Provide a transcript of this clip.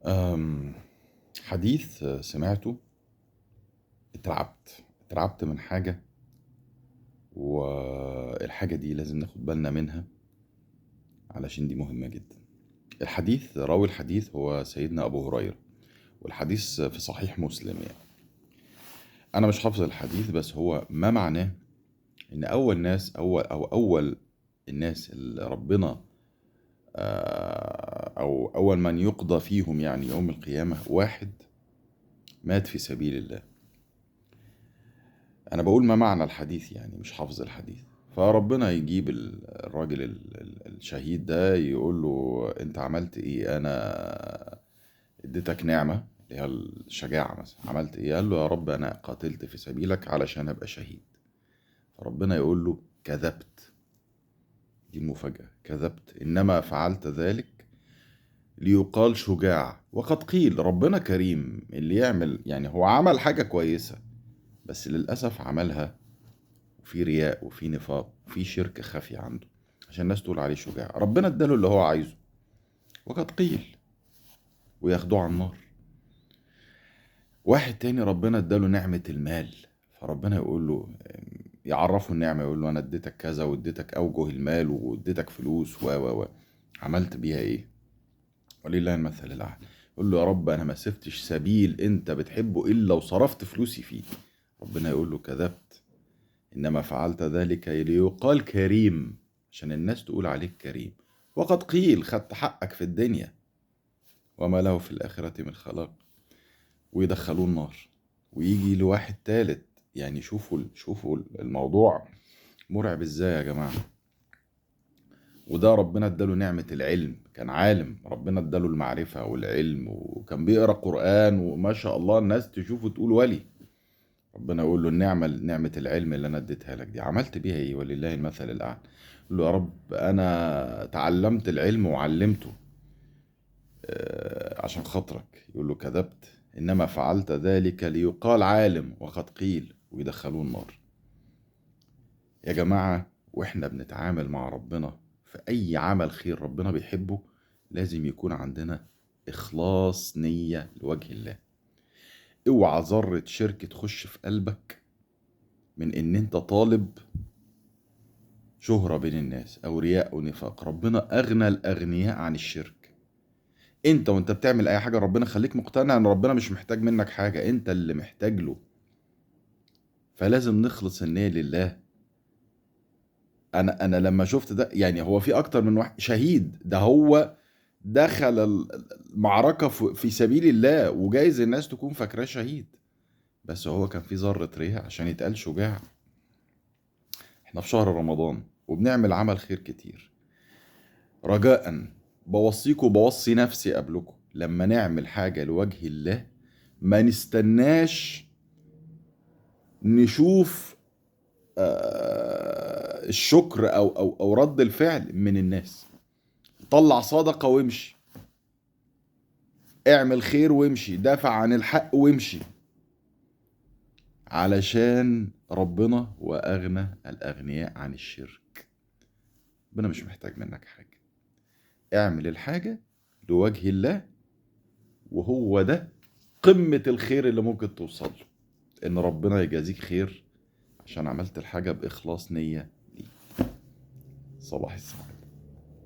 أم، حديث سمعته، اترعبت من حاجة، والحاجة دي لازم ناخد بالنا منها علشان دي مهمة جدا. الحديث، راوي الحديث هو سيدنا أبو هريرة، والحديث في صحيح مسلم. يعني أنا مش حافظ الحديث، بس هو ما معناه إن أول ناس أول أو أول الناس اللي ربنا أو أول من يقضى فيهم يعني يوم القيامة واحد مات في سبيل الله. أنا بقول ما معنى الحديث، يعني مش حافظ الحديث. فربنا يجيب الراجل الشهيد ده يقول له أنت عملت إيه؟ أنا اديتك نعمة اللي هي الشجاعة مثلا، عملت إيه؟ قال له يا رب أنا قاتلت في سبيلك علشان أبقى شهيد. فربنا يقول له كذبت. دي المفاجأة، كذبت، إنما فعلت ذلك ليقال شجاع. وقد قيل ربنا كريم، اللي يعمل يعني هو عمل حاجة كويسة، بس للأسف عملها وفي رياء وفي نفاق وفي شرك خفي عنده عشان الناس تقول عليه شجاع. ربنا اداله اللي هو عايزه، وقد قيل، وياخدوه على النار. واحد تاني ربنا اداله نعمة المال، فربنا يقول له، يعرفه النعمة، يقول له أنا اديتك كذا واديتك أوجه المال واديتك فلوس و و و عملت بيها إيه؟ ولله المثل الأعلى. يقول له يا رب أنا ما سبتش سبيل أنت بتحبه إلا وصرفت فلوسي فيه. ربنا يقول له كذبت، إنما فعلت ذلك ليقال كريم، عشان الناس تقول عليك كريم. وقد قيل خدت حقك في الدنيا وما له في الآخرة من خلاق، ويدخلوه النار. ويجي لواحد تالت، يعني شوفوا الموضوع مرعب ازاي يا جماعة. وده ربنا اداله نعمة العلم، كان عالم، ربنا اداله المعرفة والعلم، وكان بيقرأ قرآن وما شاء الله الناس تشوفه تقول ولي. ربنا يقول له النعمة، نعمة العلم اللي أنا اديتها لك دي عملت بيها ايه؟ ولله المثل الأعلى. يقول له يا رب أنا تعلمت العلم وعلمته عشان خاطرك. يقول له كذبت، إنما فعلت ذلك ليقال عالم، وقد قيل، ويدخلوه النار. يا جماعة وإحنا بنتعامل مع ربنا في أي عمل خير ربنا بيحبه لازم يكون عندنا إخلاص نية لوجه الله. اوعى ذرة شرك تخش في قلبك من إن أنت طالب شهرة بين الناس أو رياء أو نفاق. ربنا أغنى الأغنياء عن الشرك. أنت وأنت بتعمل أي حاجة ربنا خليك مقتنع إن ربنا مش محتاج منك حاجة، أنت اللي محتاج له. فلازم نخلص النية لله. أنا لما شفت ده، يعني هو في أكتر من واحد شهيد، ده هو دخل المعركة في سبيل الله، وجايز الناس تكون فاكراه شهيد، بس هو كان في ذرة رياء عشان يتقال شجاع. احنا في شهر رمضان وبنعمل عمل خير كتير. رجاء بوصيكم وبوصي نفسي قبلكم، لما نعمل حاجة لوجه الله ما نستناش نشوف الشكر أو أو أو رد الفعل من الناس. طلع صدقة وامشي، اعمل خير وامشي، دافع عن الحق وامشي، علشان ربنا وأغنى الأغنياء عن الشرك. ربنا مش محتاج منك حاجة، اعمل الحاجة لوجه الله، وهو ده قمة الخير اللي ممكن توصل له، إن ربنا يجازيك خير عشان عملت الحاجة بإخلاص نية ليه. صباح السعادة.